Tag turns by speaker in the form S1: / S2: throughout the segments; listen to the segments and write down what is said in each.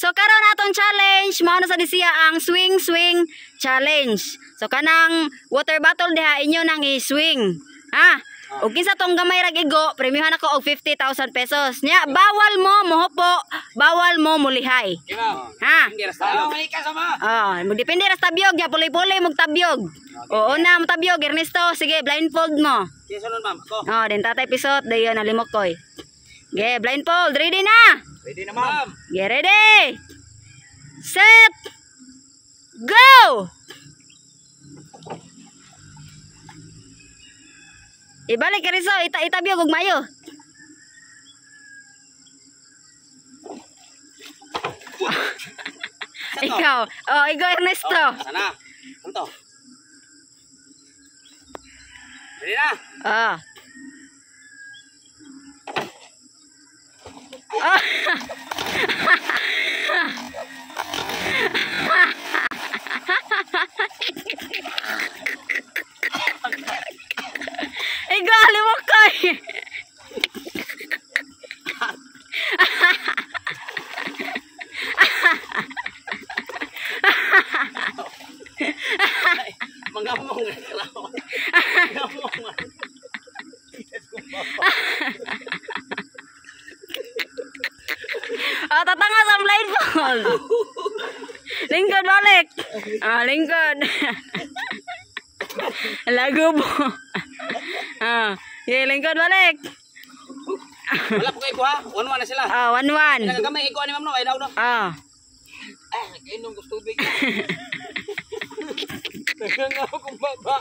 S1: So karon atong challenge mao na sa siya ang swing swing challenge. So kanang water bottle diha inyo nang i-swing. Ha? Og kinsa tong gamay rag igo, premyohan ako og 50,000 pesos. Nya bawal mo mohupo, bawal mo mulihay. Ha? Oh, magdepende ra sa tabyog, nya puli-puli mog tabyog. Oo na mo tabyog, Ernesto, sige blindfold mo. Oh, den tatay pisot dayon nalimok koy. Ge, blindfold, ready na?
S2: Ready na, ma'am.
S1: Get ready. Set. Go. Ibalik ka riso, itabyog og mayo. Ikaw, oh, ikaw Ernesto.
S2: Oh, sana. Ano to? Ready na?
S1: Ah. Oh. Ikaw, limok ko.
S2: Mangamong. Mangamong.
S1: Oh, tatanga sa blindfold. Lingkod balik. Ah, lingkod. Lago po. Ah, yeah, lingkod balik.
S2: Wala po kayo ha. 1-1 na sila.
S1: Ah, 1-1.
S2: Nagagamay ikaw ni ma'am no, ay daw no.
S1: Ah.
S2: Ah, nagainom ko tubig. Nagangaw kong baba.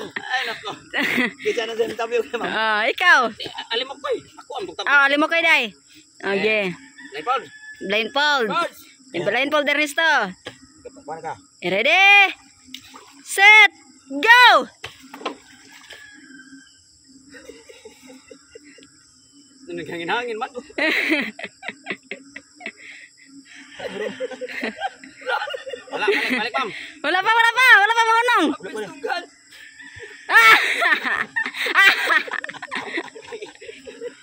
S2: Ay nako. Kita na sa tabi ko ma'am.
S1: Ah, ikaw.
S2: Alimok koy. Ako ang tabi.
S1: Ah, alimok koy dai. Okay.
S2: Blindfold.
S1: Blindfold. Blindfold Ernesto.
S2: Ka.
S1: Ready? Set. Go!
S2: Naghangin-hangin man. Wala, balik, balik, ma'am.
S1: Wala pa, wala pa, wala pa mahunong.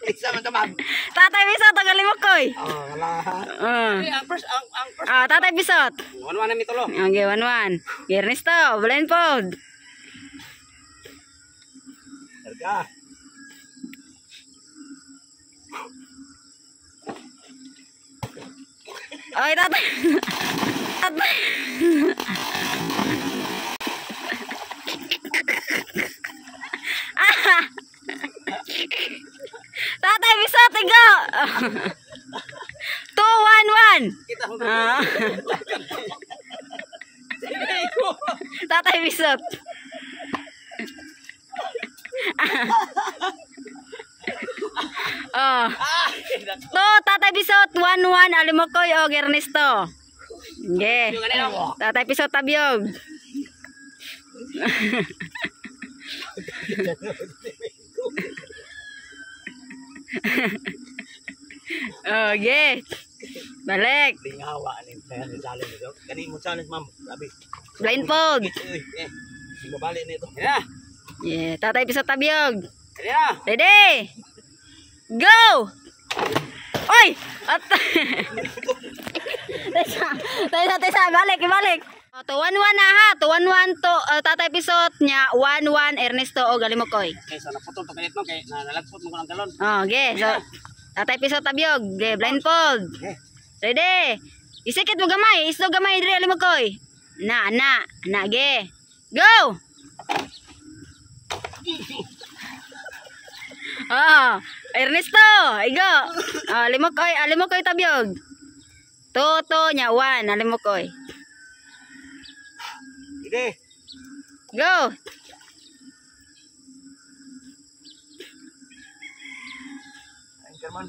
S2: Isa man to, ma'am.
S1: Tatay Bisot, tagalimok koy.
S2: Oh, wala. Ang first, ang first.
S1: Ah, Tatay Bisot.
S2: 1-1 na mitulo.
S1: Okay, 1-1. Ernesto, blindfold.
S2: Erga.
S1: Ay, tatay. Tatay. Tatay Bisot, igo. 2-1-1. Ah. Tatay Bisot. Oh. To, Tatay Bisot, 1-1, Alimokoy og Ernesto. Okay. Tatay Pisot tabyog. Okay. Balik.
S2: Lingawa ni challenge ito. Kani mo challenge, ma'am. Grabe.
S1: Blindfold.
S2: Babalik nito.
S1: Yeah, Tatay Pisot tabyog.
S2: Ready na.
S1: Ready? Go! Oy! At Tesa, tesa, tesa, balik, balik. Oh, to 1-1 na ha. To 1-1 to Tatay Pisot nya 1-1 Ernesto og Alimokoy.
S2: Okay, so naputol to kalit mo kay nalagpot mo ko ng galon.
S1: Oh, okay. So Tatay Pisot tabyog, okay, blindfold.
S2: Okay.
S1: Ready? Isikit mo gamay, isdo gamay diri Alimokoy. Na, na, na, ge. Go! Oh, Ernesto, igo. Oh, Alimokoy, Alimokoy tabyog. To nya 1, Alimokoy.
S2: Ready?
S1: Go.
S2: Anchorman.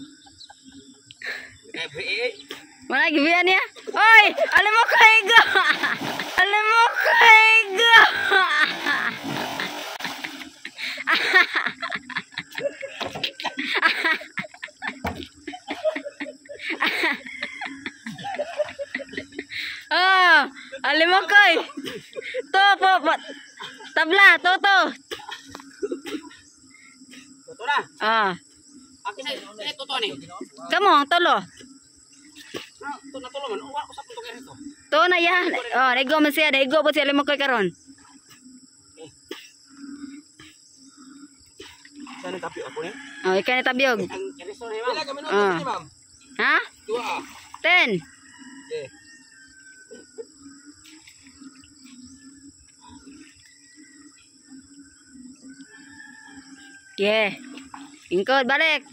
S1: Wala gibian niya. Oy, Alimokoy igo. Alimokoy igo. Oh, Alimokoy. To po, po. Tabla, to to.
S2: Toto na.
S1: Ah.
S2: Aki
S1: Kamo ang tulo.
S2: Natulo man. Uwa ko sa punto kay ito.
S1: To na yan. Oh, naigo man siya, naigo po siya limokoy karon.
S2: Saan ang tapio ako ni?
S1: Oh, ikaw ni tabyog.
S2: Ang Ernesto ni ma'am. Pila ka minuto ni ma'am?
S1: Ha?
S2: Duha.
S1: 10.
S2: Okay.
S1: Yeah. Ingkod, balik.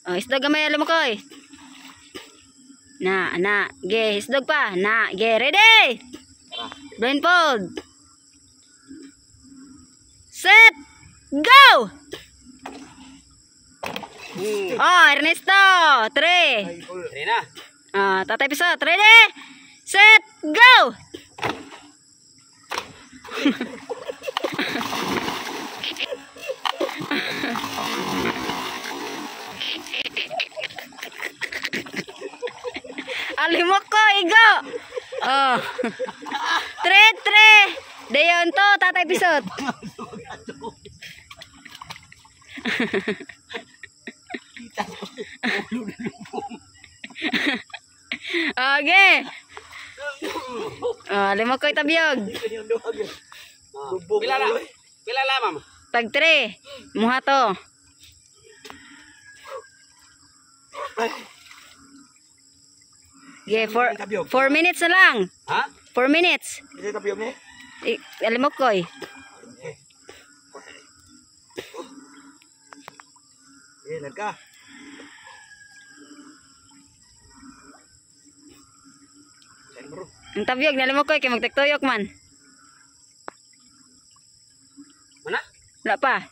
S1: Oh, isdog gamay limokoy. Na, na, ge, isdog pa. Na, ge, ready? Blindfold. Set, go! Oh, Ernesto, 3.
S2: 3 na.
S1: Ah, Tatay Pisot, ready? Set, go! Alimok ko, igo! Oh. 3-3. Dayon to, Tatay Pisot. Okay. Oh, alimok ko itabiyog.
S2: Pila la. Pila la ma'am.
S1: Tag 3. Muha to. Yeah, 4 minutes na lang.
S2: Ha?
S1: 4 minutes.
S2: Ito tapio ni?
S1: Alimok ko eh.
S2: Eh, nagka.
S1: Ang tabyog, nalimok ko eh, kay magtagtuyok man.
S2: Mana?
S1: Wala pa.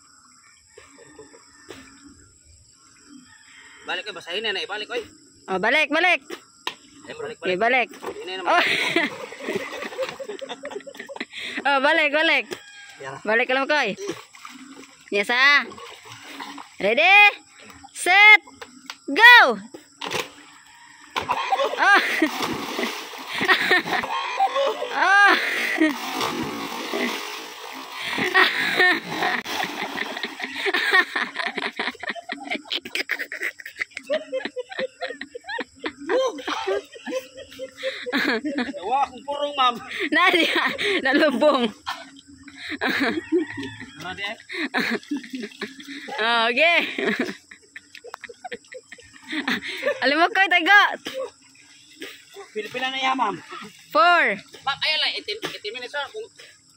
S2: Balik oy, basahin na ibalik oy.
S1: Oh, balik, balik.
S2: Ay, balik,
S1: Okay,
S2: balik.
S1: balik.
S2: Hinay na.
S1: Oh. Oh, balik, balik. Balik alam ko eh. Yes ah. Ready? Set. Go! Oh. Oh.
S2: Wa akong purong ma'am.
S1: Nadia, nalubong.
S2: Ano di ay?
S1: Okay. Alam mo ko, taga.
S2: Pila na ya ma'am.
S1: 4.
S2: Ma'am, ayan lang 18 minutes sir. Kung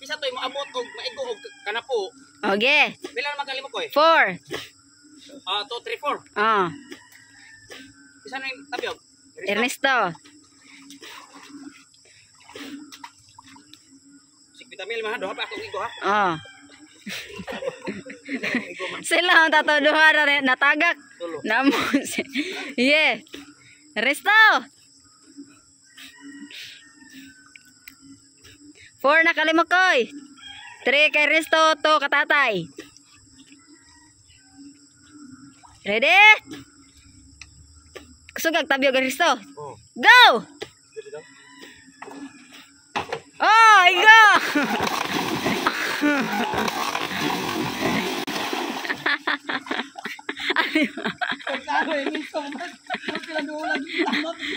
S2: isa to'y moabot og maigo og kanapo.
S1: Okay.
S2: Pila na magalimok ko eh?
S1: 4.
S2: 2 3 4.
S1: Oh,
S2: Isa na yung tabyog.
S1: Ernesto.
S2: Sig vitamin man duha pa akong igo ha.
S1: Oh. Sila ang tataduha na natagak. Namo. Yeah. Ernesto. 4 na kalimakoy. 3 kay Ernesto, 2 katatay. Ready? Kusugag tabyog Ernesto.
S2: Oh.
S1: Go! Oh, igo!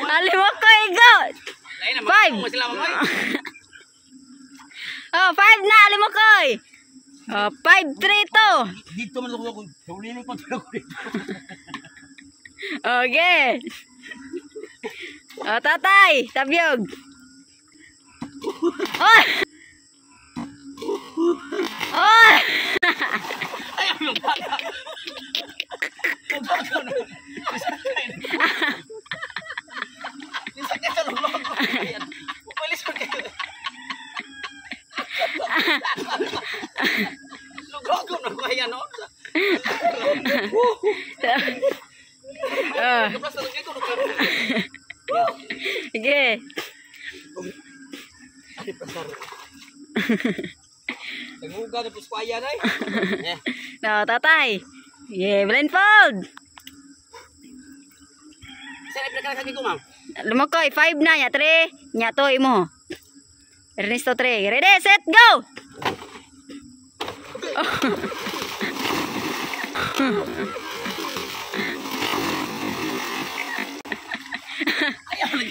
S1: Alimok ko, igo! 5. Oh, 5 na, alimokoy. Oh, 5, 3, 2.
S2: Dito man ako. Huli ko ako dito.
S1: Okay. Oh, tatay, tabyog. Oh! Oh!
S2: Ay, ang bata. Sakit sa lulok. Upalis ko kayo. Lugog na ko ayan, no?
S1: Oh. Sige.
S2: Ay, pasar. Nanguga na puspayan ay.
S1: No, tatay. Yeah, blindfold.
S2: Saan ay pinagkakagi ko, ma'am?
S1: Lumakoy, 5 na, nya 3, nya 2 imo. Ernesto 3. Ready, set, go! Oh.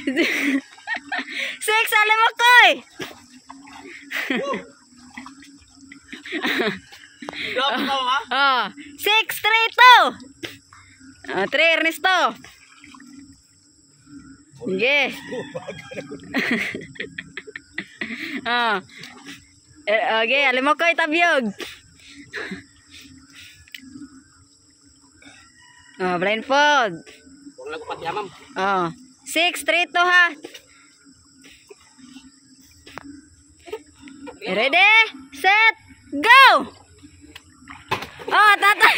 S1: 6, Alimokoy.
S2: Drop ka, ha?
S1: Oh, 6, 3, 2. Oh, 3, Ernesto. Sige. Oh. Okay, Alimokoy, tabyog. Oh, blindfold.
S2: Huwag lang ko pati, ma'am.
S1: Oh. 6, 3, 2 ha. Ready, set, go! Oh, tatay!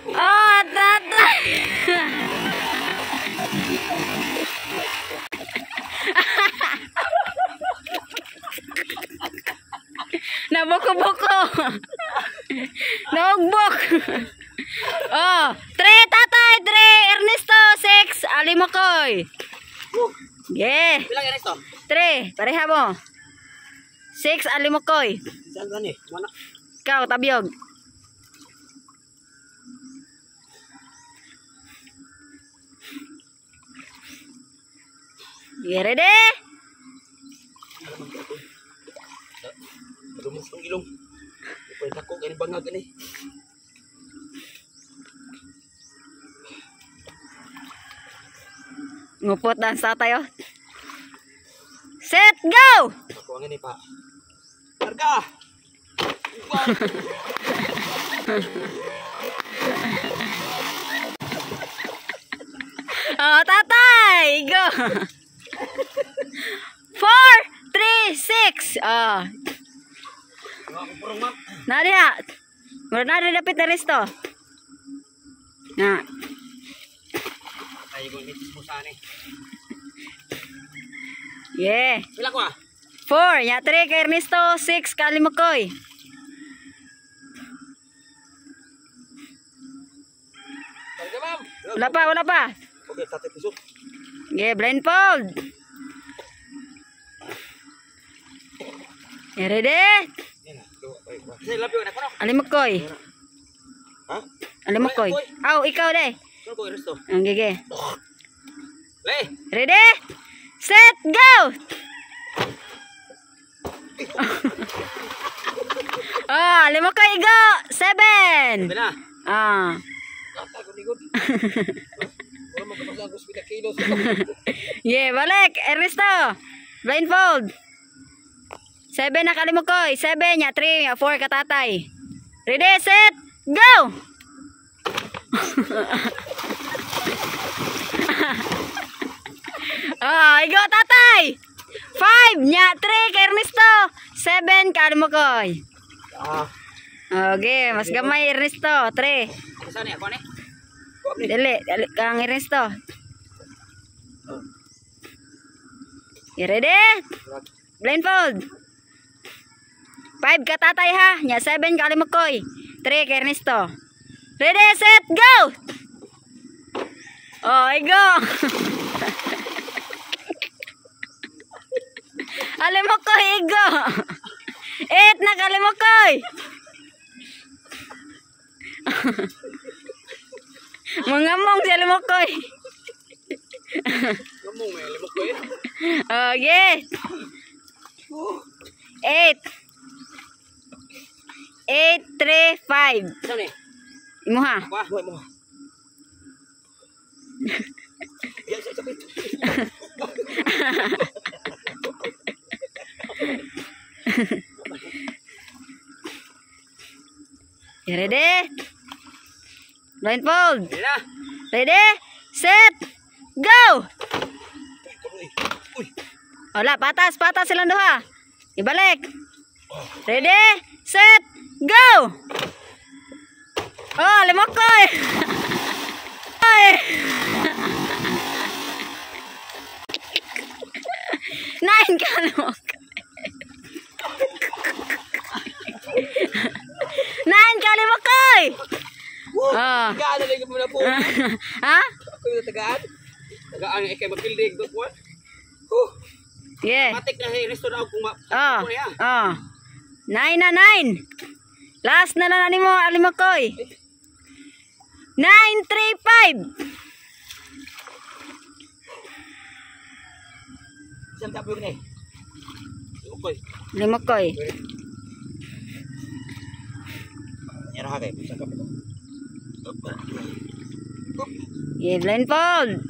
S1: Oh, tatay! Nabuko-buko! Naugbok! Oh, 3 tatay, 3 Ernesto, 6 Alimokoy. Yeah.
S2: Bilang Ernesto?
S1: 3, pareha mo. 6 Alimokoy.
S2: Saan gani? Mana?
S1: Ikaw, tabyog. You ready?
S2: Lumos ang ilong. Pwede ako gani bangag gani.
S1: Ngupot dan sa tayo. Set, go!
S2: Ako ang ini pa. Karga!
S1: Oh, tatay! Go! 4, 3, 6. Oh. Na diha. Murag na dapit na resto. Na.
S2: Ay, ko ni chismosan eh.
S1: Yeah.
S2: Pila ko ah?
S1: 4, ya 3 kay Ernesto, 6 kay Alimokoy.
S2: Karga, ma'am.
S1: Wala pa, wala pa.
S2: Okay, tatay piso.
S1: Yeah, blindfold. You ready? Alimokoy.
S2: Ha?
S1: Alimokoy. Aw, ikaw de.
S2: Sino ko Ernesto?
S1: Ang gige.
S2: Le!
S1: Ready? Set, go! Oh, Alimokoy, go! 7.
S2: Sabi na.
S1: Ah.
S2: Kata ko ligod. Wala mo kapag ang gusto kilos.
S1: Yeah, balik. Ernesto. Blindfold. 7 na Kalimokoy. 7 nya 3 nya 4 katatay. Ready, set, go! Oh, igo tatay. 5 nya 3 kay Ernesto. 7 Kalimokoy.
S2: Ah.
S1: Okay, mas gamay Ernesto. 3.
S2: Saan ni ako ni?
S1: Dili, dili kang Ernesto. You ready? Blindfold. 5 ka tatay ha. Nya 7 ka Alimokoy. 3 kay Ernesto. Ready, set, go! Oh, go! Alimokoy, igo! 8 na Kalimokoy! Mangamong si Alimokoy.
S2: Ngamong may Alimokoy.
S1: Okay. 8. 8, 3, 5.
S2: Saan ni?
S1: Imuha.
S2: Ako ah. Mo. Yan sa sakit.
S1: You ready? Blindfold.
S2: Ready na.
S1: Ready? Set. Go!
S2: Uy.
S1: Wala, patas, patas silang duha. Ibalik. Ready? Set. Go! Oh, Alimokoy. Ay. 9 ka, Alimokoy. 9 ka, Alimokoy. Oh.
S2: Tagaan na lang mo na po.
S1: Ha?
S2: Ako yung tagaan. Tagaan ikay mapildig do ko. Huh.
S1: Yeah.
S2: Matik na si Ernesto na kung ma.
S1: Oh.
S2: Ko niya.
S1: Oh. 9 na 9. Last na lang nimo, Alimokoy. 9, 3, 5.
S2: Isang tabog ni. Okay.
S1: Limokoy.
S2: Nyara kay sa kapit.
S1: Yeah, blindfold.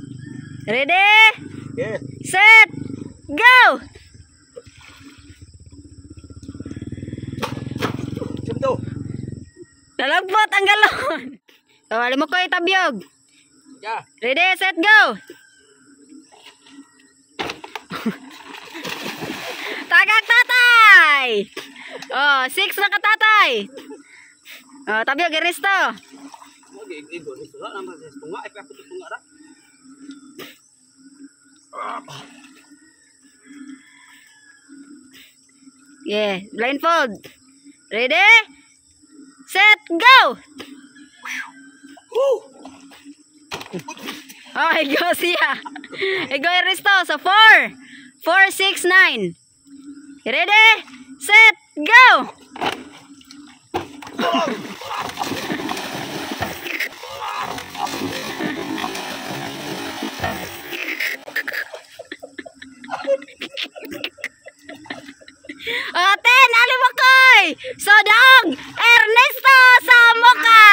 S1: Ready?
S2: Yeah.
S1: Set! Go!
S2: Sumto.
S1: Nalagpot ang galon. So, limokoy tabyog.
S2: Ya.
S1: Ready, set, go! Tagak tatay! Oh, 6 na katatay. Oh, tabyog, Ernesto.
S2: Mo gi igo ni sula naman sa tunga ay pa tunga ra.
S1: Yeah, blindfold. Ready? Set, go!
S2: Woo!
S1: Oh, igo siya. Igo Ernesto. So, 4. 4, 6, 9. Ready? Set, go! Oh, 10, alimakoy! So, daog, Ernesto sa mukha!